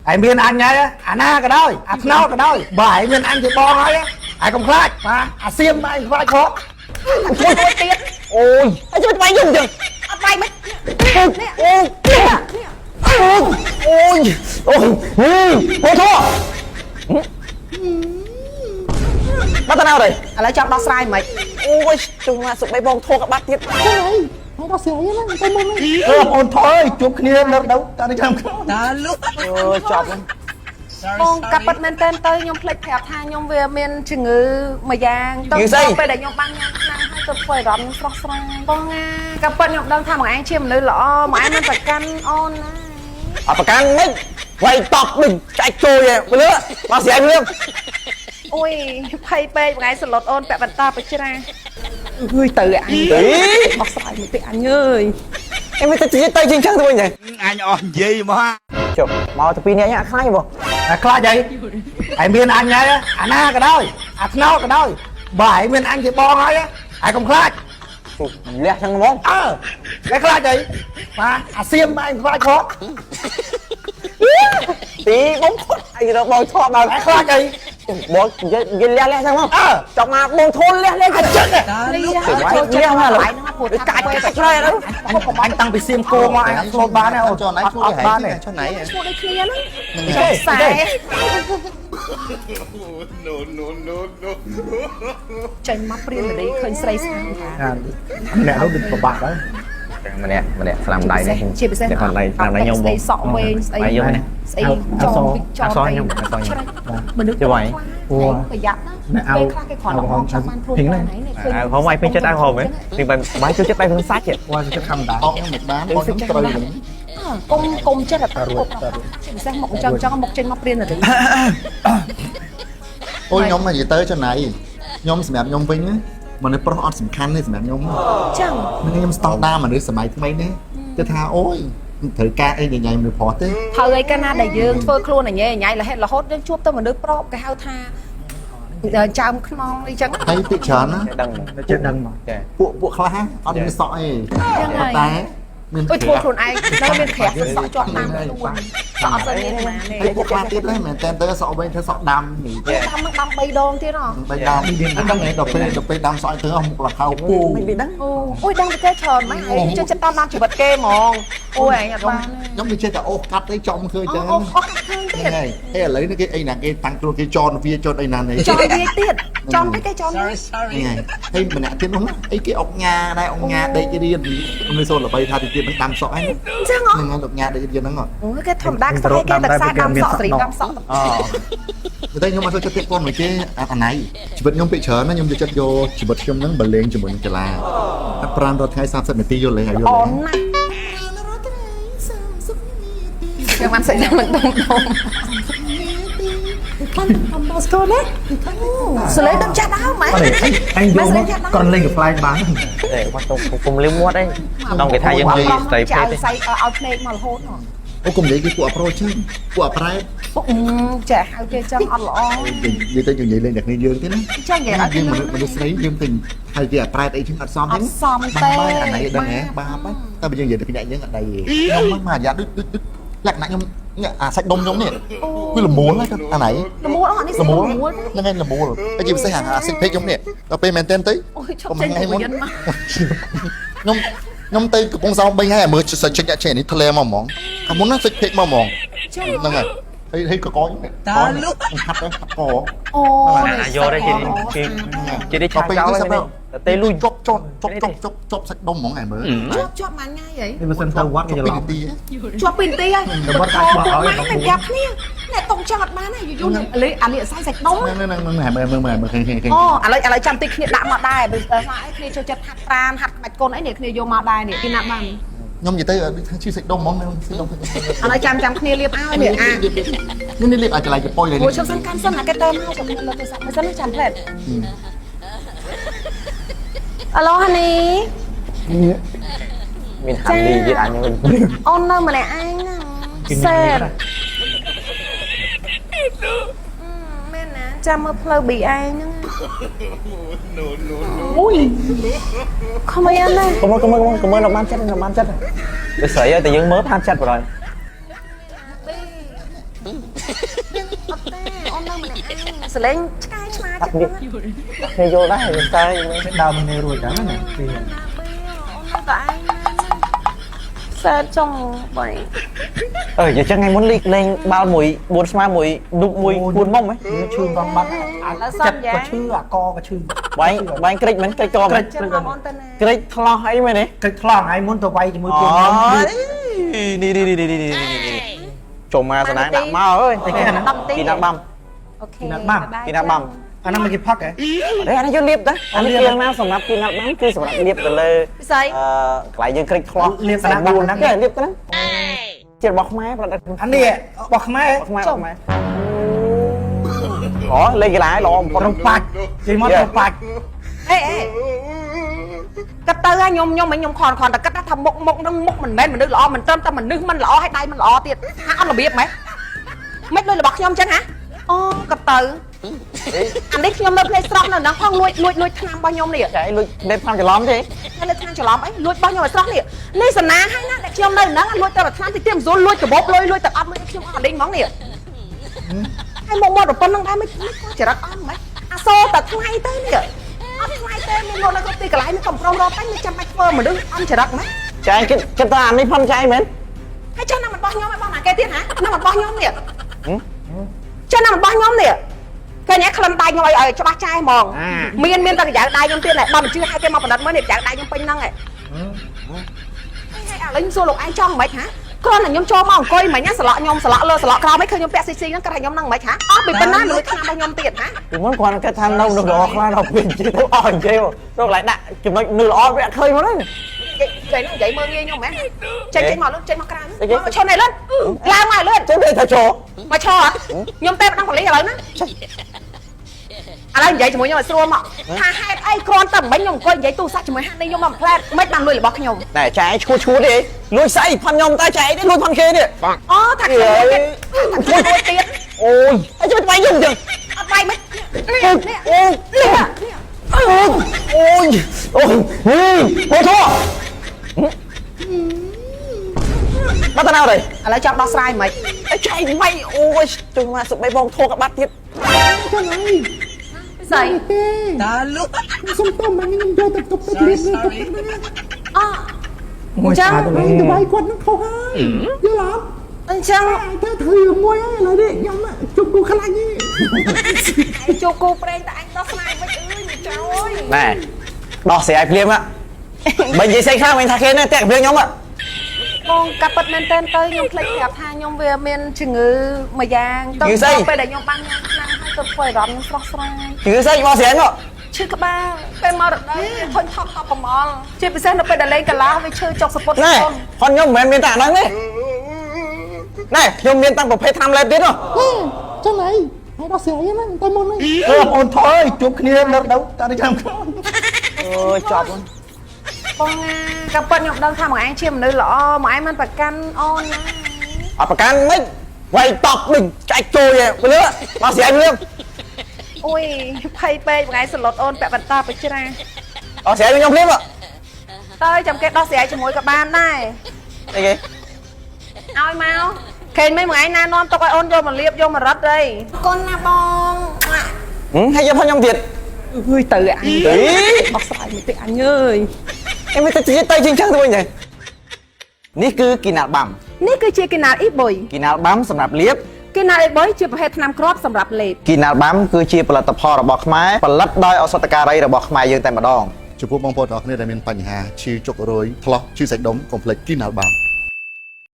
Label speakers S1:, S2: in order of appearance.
S1: ឯងមានអញហើយអាណាក៏ដោយអាថ្នោតក៏ដោយបើឯងមានអញជាបងហើយឯងកុំខ្លាចបាទអាសៀមឯងខ្លាចផង
S2: មួយមួយទៀត
S3: អូយហើយជួយវាយខ្ញុំចឹង
S2: អត់វាយមិននេះ
S3: អូយអូយអូយអូយហេអូធបាត់ទៅណាអត់
S2: ឥឡូវចង់ដោះស្រាយមិន
S3: អូយជុំមកសុបបីបងធោក៏បាត់ទៀត
S1: អឺអូនថយជួបគ្នាលើកទៅតានេះចាំក្រោយ
S4: តើលុក
S3: អូយចប់
S2: បងកាប់ពិតមែនតើទៅខ្ញុំភ្លេចប្រាប់ថាខ្ញុំវាមានជំងឺមួយយ៉ាងទៅពេលដែលខ្ញុំបានញ៉ាំថ្នាំហើយទៅធ្វើអារម្មណ៍ខ្ញុំស្រស់ស្រាយបងណាកាប់ពិតខ្ញុំដឹងថាមកឯងជាមនុស្សល្អមកឯងមិនប្រកាន់អូនណា
S3: អត់ប្រកាន់មិនវាយតប់ដូចចាច់ចូលឯងលើមកស្រាយលឿង
S2: អូយភ័យពេកមួយថ្ងៃសឡុតអូនពាក់បន្តបច្រាអើយទៅអញដោះស្រាយមួយពេកអញអើយ
S3: អេមិនទៅទៅជាងចឹងទៅវិញ
S4: អញអស់និយាយមក
S3: ចុះមកទៅពីនេះអញខ្លាចបង
S1: តែខ្លាចអីឯងមានអញហើយអាណាក៏ដោយអាថ្នោតក៏ដោយបើឯងមានអញជាបងហើយឯងកុំខ្លាច
S3: លះចឹងហ្មង
S1: អើតែខ្លាចអីបាទអាសៀមឯងខ្លាចផង
S3: ទីបងផុតអីរកបងធေါ်ដល់
S1: ឯងខ្លាចអី
S3: បងនិយាយលះលះចឹងហ្មង
S1: អើ
S3: ចង់មកបងធូនលះលះ
S1: អញ្ចឹង
S2: នេះចូលចិត្តមកកន្លែងហ្នឹងព្រោះថា
S3: កាច់កាច់ឆ្លើយអត់
S1: អញតាំងពីសៀមគោមកអញអត់ស្លូតបានទេអូ
S5: ចុះណៃឈ្មោះ
S1: អត់បានទេ
S5: ចុះណៃ
S2: ឈ្មោះដូចគ្នាហ្នឹង
S1: ទេ
S2: ខ្សែ
S4: No no no no
S2: ចេញមកព្រានរីឃើញស្រីស្អាត
S1: អ្នកនោះដូចពិបាកដែរ
S3: ម្នាក់ម្នាក់ស្នាមដៃនេះ
S2: ជាពិសេស
S3: ស្នាមដៃស្នាមដៃខ្ញុំបង
S2: ស្អីសក់វែងស្អី
S3: ដៃខ្ញុំណា
S2: ស្អីចងពីចង
S3: អក្សរខ្ញុំអក្សរខ្ញុំ
S2: មនុស្ស
S3: ជួយ
S2: ប្រយ័ត្នណាពេលខ្លះគេគ្រាន់តែបងចង់បានខ្លួនតែហ្នឹងឃើញ
S3: អាវហមឲ្យពេញចិត្តអាវហមហ៎ពីបាយបាយចូលចិត្តបាយក្នុងសាច់ហ៎
S1: គាត់ចិត្តធម្មតា
S5: អកខ្ញុំមិនបានអកខ្ញុំត្រូវវិញ
S2: កុំកុំចិត្តតែជាពិសេសមកចង់ចង់មកចេញមកព្រានរី
S5: អូយខ្ញុំនិយាយទៅចុះណៃខ្ញុំសម្រាប់ខ្ញុំវិញមនុស្សប្រុសអត់សំខាន់ទេសម្រាប់ខ្ញុំ
S2: ចឹង
S5: នឹងខ្ញុំស្តង់ដារមនុស្សសម័យថ្មីនេះគឺថាអូយត្រូវការអីញញ៉ៃមនុស្សប្រុសទេ
S2: ហើយឯកាលណាដែលយើងធ្វើខ្លួនញ៉ៃញ៉ៃរហេតរហូតយើងជួបទៅមនុស្សប្របគេហៅថាចើមខ្នងអីចឹង
S5: ហើយពីច្រើនណា
S3: ដឹងហ្មង
S1: ចិត្តដឹងមក
S3: ចា
S5: ពួកខ្លះអត់មានសក់ទេតែមាន
S2: អុយធ្វើខ្លួនឯងនៅមានក្រាស់សក់ជាប់តាមខ្លួនសក់អត់សូវមានប៉ុន្មានទេ
S5: ហើយពួកខ្លះទៀតដែរមែនតើទៅសក់វិញធ្វើសក់ដាំនេះ
S2: ដាំនឹងដាំ3ដងទៀតហ៎
S5: បីដាំហ្នឹងឯងដល់ពេលដាំសក់ទៅអស់មុខលខៅពូ
S3: មិនពីដឹង
S2: អូអូយដឹងតែគេច្រើនម៉េចឯងចូលចិត្តតាមដានជីវិតគេហ្មងអូយឯងអត់បាន
S5: ខ្ញុំវាចេះតែអូសកាត់ទៅចំឃើញចឹង
S2: អូអូកាត់ឃើញទៀត
S5: ហ្នឹងហើយហើយឥឡូវនេះគេអីណាគេតាំងខ្លួនគេចនវាចនអីណានេះ
S2: ចង់វាទៀតចង់គេគេចង់
S4: Sorry sorry
S5: ហ្នឹងហើយហើយម្នាក់ទៀតនោះអីគេអុកញ៉ាដែរអុកញ៉ាដេករៀនខ្ញុំសូនល្បីថាទីទៀតនឹងដាំសក់ហ្នឹង
S2: អញ្ចឹងហ៎
S5: ហ្នឹងហើយលោកញ៉ាដេករៀនហ្នឹង
S2: អូយគេធម្មតាខ្សែគេតែខ្សែដាំសក់ស្រីដាំសក់
S5: តែខ្ញុំអត់ចូលចិត្តទៀតប៉ុនមួយគេអាណៃជីវិតខ្ញុំពេកច្រើនណាខ្ញុំចូលចិត្តយកជីវិតខ្ញុំហ្នឹងបលេងជាមួយនឹងកីឡាប្រានរាល់ថ្ងៃ30នាទីយល់ទេហើយយល់
S2: អូ
S5: ទេ
S2: នណាស់ខ្ញុំបានសាច់ដាំមិនដងដងសលេដឹងចាស់ដើមហ៎
S1: អញយកមកគាត់លេងកំ pl ែងបាន
S3: ទេគាត់ទៅគុំលៀមមាត់អីដល់គេថាយើងនិយាយស្ត្រីភេទទេ
S2: ស្អីឲ្យភ្នែកមករហូតហ៎
S5: អូកុំនិយាយគេពួកអប្រូចឹងពួកអប្រែ
S2: ពុកចាហៅគេចឹងអត់ល្អ
S5: និយាយទៅយើងនិយាយលេងតែគ្នាយើងទេណា
S2: ចឹងនិយាយឲ្យ
S5: យើងមនុស្សមនុស្សស្រីយើងទៅហៅគេអប្រែតអីចឹងអត់សម
S2: អ
S5: ទេ
S2: ត់សមទេ
S5: អាណៃដឹងហ៎បាបតែបើយើងនិយាយទៅគ្នាយើងអត់ដីទេខ្ញុំមកអាយ៉ាដូចដូចលក្ខណៈខ្ញុំអាសាច់ដុំខ្ញុំនេះវាលមូលអាណៃ
S2: លមូលអស់នេះ
S5: លមូល
S2: លមូល
S5: ហ្នឹងហើយលមូលហើយជាពិសេសអាសិចពេកខ្ញុំនេះដល់ពេលមែនទែនទៅ
S2: អូយឈប់ចេញពៀនមក
S5: ខ្ញុំខ្ញុំទៅកំពង់សោម3ថ្ងៃមើលសិចចេញចេញនេះធ្លាមកហ្មងខាងមុនណាសិចពេកមកហ្មង
S2: ចឹង
S5: ហ្នឹងហើយហើយហើយកកនេះហាត់ទៅហាត់ក
S2: អូ
S3: អាយកទេគេគេគេនេះឆាចោលហើយតែលួច
S5: ជប់ជប់ជប់ជប់ជប់ជប់សាច់ដុំហ្មងឯងមើល
S2: ជាប់ជាប់មួយថ្ងៃហី
S1: នេះបើសិនទៅវត្តគេច្រឡំ
S5: នាទី
S2: ជាប់ពីនាទីហើយ
S1: ទៅវត្តអាចបោះឲ្យ
S2: មិនប្រាប់គ្នាអ្នកតុងចង់អត់បានទេយូរយូរលេអាលីអស័យសាច់ដុំ
S5: ហ្នឹងហ្នឹងហ្នឹងមើលមើលមើលមើលឃើញឃើញឃើញ
S2: អូឥឡូវឥឡូវចាំតិចគ្នាដាក់មកដែរបើស្អីគ្នាចូលចិត្តហាត់ប្រានហាត់ក្បាច់កូនអីនេះគ្នាយកមកដែរនេះពីណាបាន
S5: ខ្ញុំនិយាយទៅដូចថាឈឺសាច់ដុំហ្មងសាច់ដុំ
S2: ឥឡូវចាំចាំគ្នាលាបឲ្យនេះអា
S5: នេះនេះលេបអាចឡៃចប៉ុយនេះ
S2: អូឈប់សិនកាន់សិនអាគេតើមកឈប់លើទូរស័ព្ទមួយសិនចាំផ្លែតអាឡូហានី
S3: មានហាន់លីទៀតអញវិញ
S2: អូននៅម្នាក់ឯងណាសែតមែនណាចាំមើលផ្លូវ BA ហ្នឹង
S4: No no no
S2: អូយខំអីណា
S3: កុំកុំកុំកុំមើលបានចិត្តបានចិត្តវាស្រីតែយើងមើលបានចិត្តបណ្ដោយ
S2: អត់ទេអូននៅម្នាក់ឯងសលេងឆ្កែឆ្មាចិត្តហ្នឹង
S3: គ្នាយល់ដែរតែ
S1: ដើមនេះរួចដែរណាពី
S2: ណាបៀអូននៅតែឯងណាសែតចង់បាយ
S3: អឺយ៉ាងចឹងថ្ងៃមុនលីកលេងបាល់មួយ4ស្មើមួយឌុបមួយ4មុំហ៎
S1: ឈឺបងបាត់ចិត្តក៏ឈឺអាកក៏ឈឺ
S3: បាញ់បាញ់ក្រិចមែនក្រិចកមែន
S2: ចិត្តមកអូនទៅណា
S3: ក្រិចថ្លោះអីមែនទេ
S1: ក្រិចថ្លង់ហើយមុនទៅវាយជាមួយ
S3: អូ
S1: គេខ្ញុំ
S3: នេះនេះនេះនេះនេះចូលមកសណាងដាក់មកអើយ
S1: តែគេណា
S3: គីណាបាំ
S2: អូខេ
S3: គីណាបាំ
S1: អាហ្នឹងមិនគេផឹកហ៎
S3: អេអានេះយកលាបតាអានេះគីណាសម្រាប់គីណាបាំគឺសម្រាប់លាបទៅលើ
S2: ពិសី
S3: អឺកន្លែងយើងក្រិចថ្លោះ
S1: លាបតាណាហ្នឹង
S3: គេលាបទៅហ្នឹងជារបស់ខ្មែរផលិត
S1: អានេះរបស់ខ្មែរ
S3: ខ្មែរខ្មែរអូលេងកីឡាល្អបំផុត
S1: ត្រង់បាច់ចេញមកត្រង់បាច់
S2: អេអេគិតទៅខ្ញុំខ្ញុំមិនខ្ញុំខនខនតែគិតថាមុខមុខនឹងមុខមិនមែនមនុស្សល្អមិនត្រឹមតែមនុស្សមិនល្អហើយដៃមិនល្អទៀតហាអត់របៀបម៉េចមិនលុយរបស់ខ្ញុំចឹងហ៎អូគិតទៅអានេះខ្ញុំនៅភ្នែកស្រស់នៅនឹងផងលួចលួចលួចឆ្នាំរបស់ខ្ញុំនេះ
S3: ចៃលួចលេបឆ្នាំច្រឡំទេ
S2: ហើយលើឆ្នាំច្រឡំអីលួចរបស់ខ្ញុំឲ្យស្រស់នេះនេះសណាហើយណាដែលខ្ញុំនៅនឹងលួចតែមួយឆ្នាំតិចទៀតមិនស្រួលលួចកាបូបលុយលួចតែអត់លួចខ្ញុំអត់លេងហ្មងនេះហើយមកមកប្រពន្ធនឹងដែរមិនចរិតអត់ហ្មងអាសូរតែថ្ងៃទៅនេះអត់ថ្ងៃទេមានលុយនៅគ្រប់ទីកន្លែងមានកំប្រងរកតែមិនចាំបាច់ធ្វើមនុស្សអន់ចរិតណា
S3: ចៃគិតគិតថាអានេះផនចៃមែន
S2: ហើយចុះណាមិនបោះខ្ញុំឲ្យបោះណាគេទៀតហ៎ណាមិនបោះខ្ញុំនេះចុះណាមិនបោះខ្ញុំនេះគេញ៉ែក្លិនដៃខ្ញុំឲ្យច្បាស់ចាយហ្មងមានមានតែកញ្ចៅដៃខ្ញុំទៀតបើមិនជឿឲ្យគេមកបណ្ឌិតមើលនេះកញ្ចៅដៃខ្ញុំពេញហ្នឹងឯងឥឡូវខ្ញុំសួរលោកឯងចង់មិនហ៎គ្រាន់តែខ្ញុំចូលមកអង្គុយមិញសឡក់ខ្ញុំសឡក់លើសឡក់ក្រោមឯងឃើញខ្ញុំពាក់ស៊ីស៊ីហ្នឹងគាត់ថាខ្ញុំហ្នឹងមិនហ៎អស់ពីប៉ុណ្ណាលួចឆ្នាំរបស់ខ្ញុំទៀតហ៎
S3: ពីមុនគាត់គិតថានៅនោះល្អខ្លះដល់ពេលជិះទៅអស់និយាយរកកន្លែងដាក់ចំណុចនៅល្អវាអត់ឃើញមកហ្នឹង
S2: និយាយហ្នឹងនិយាយមើលងាយខ្ញុំហ៎ចេញចេញមកលឿនចេញមកក្រៅមកឈុននេះលឿនឡើងមកលឿន
S3: ចេញទៅថាចូល
S2: មកឈរអត់ខ្ញុំទេប្តឹងប៉ូលីសឥឡូវណាឥឡូវនិយាយជាមួយខ្ញុំឲ្យស្រួលមកថាហេតុអីគ្រាន់តែមិញខ្ញុំអង្គុយនិយាយទូរស័ព្ទជាមួយហានីខ្ញុំមកផ្លែតមិនបានលួចរបស់ខ្ញុំ
S3: ណែចែឈួតឈួតទេលួចស្អីផនខ្ញុំតែចែទេលួចផនគេនេះ
S2: អូថាខ្ញុំលួចទៀតថាខ្ញុំលួចទៀត
S3: អូយអីជួយវាយខ្ញុំចឹង
S2: អត់វាយមិននេះ
S3: អូយ
S2: នេះ
S3: អូយអូយអូយហេអូធបាត់ទៅណាទៅ
S2: ឥឡូវចង់ដោះស្រាយមិន
S3: អីចែវាយអូយជុំមកសុបបីបងធោកបាត់ទៀត
S5: ចឹងអី
S2: ស្អី
S5: ទេ
S4: តាលុ
S5: សុំតមកខ្ញុំយកទៅទប់ទឹកលៀបទប់ទឹកហ្នឹង
S2: អ
S1: មួយ
S2: ចឹង
S5: ទៅវាយគាត់នឹងខុសហើយយល់អត់
S2: អញ្ចឹង
S5: តែធ្វើមួយហើយឥឡូវនេះខ្ញុំជុំគូខ្លាញ់ទេ
S2: ជួគូប្រេងតែអញដោះស្រាយវិញអើយចៅអើយ
S3: ណែដោះស្រាយភ្លាមបើនិយាយស្អីខ្លះមិនថាគេណាតែភ្លាមខ្ញុំ
S2: បងកាប់ពិតមែនតើទៅខ្ញុំភ្លេចប្រាប់ថាខ្ញុំវាមានជំងឺមួយយ៉ាងទៅពេលដែលខ្ញុំបានញ៉ាំឆ្នាំហើយទៅធ្វើអារម្មណ៍ខ្ញុំស្រស់ស្រាយ
S3: ជឿស្អីបោះស្រាយមក
S2: ឈឺក្បាលពេលមករដូវធុញថប់តបប្រមល់ជាពិសេសនៅពេលដែលលេងកីឡាវាឈឺចុកសពុត
S3: ណែផនខ្ញុំមិនមែនមានតែអាហ្នឹងទេណែខ្ញុំមានតាំងប្រភេទថ្នាំលេបទៀតហ៎
S5: ចឹងអីហើយដល់ស្រាយហ្នឹងតែមុនហ្នឹង
S1: អឺបងអូនថយជួបគ្នានៅទៅតាឆ្នាំក្រោយ
S3: អូយចប់
S2: បងអាកាពិតខ្ញុំដឹងថាមកឯងជាមនុស្សល្អមកឯងមិនប្រកាន់អូនណា
S3: អត់ប្រកាន់មិនវាយតប់ដូចចាច់ចូលឯងលឿមកស្រាយភ្លាម
S2: អូយភ័យពេកមកឯងសន្លត់អូនពាក់បន្តបច្រា
S3: អត់ស្រាយខ្ញុំភ្លាម
S2: ទៅចាំគេដោះស្រាយជាមួយក៏បានដែរ
S3: អីគេ
S2: ឲ្យមកឃើញមិនមកឯងណានាំទុកឲ្យអូនយកមកលៀបយកមករត់អីគុណណាបង
S3: ហើយយកផងខ្ញុំទៀត
S2: អើយទៅអញដោះស្រាយមួយតិចអញអើយ
S3: អីមិនទៅទៅជាងចឹងទៅវិញទេនេះគឺគីណាល់បាំ
S2: នេះគឺជាគីណាល់អ៊ីបុយ
S3: គីណាល់បាំសម្រាប់លាប
S2: គីណាល់អ៊ីបុយជាប្រភេទថ្នាំគ្រាប់សម្រាប់លេប
S3: គីណាល់បាំគឺជាផលិតផលរបស់ខ្មែរផលិតដោយឱសថការីរបស់ខ្មែរយើងតែម្ដង
S5: ចំពោះបងប្អូនទាំងអស់គ្នាដែលមានបញ្ហាឈឺចុករយថ្លោះឈឺសាច់ដុំកុំភ្លេចគីណាល់បាំ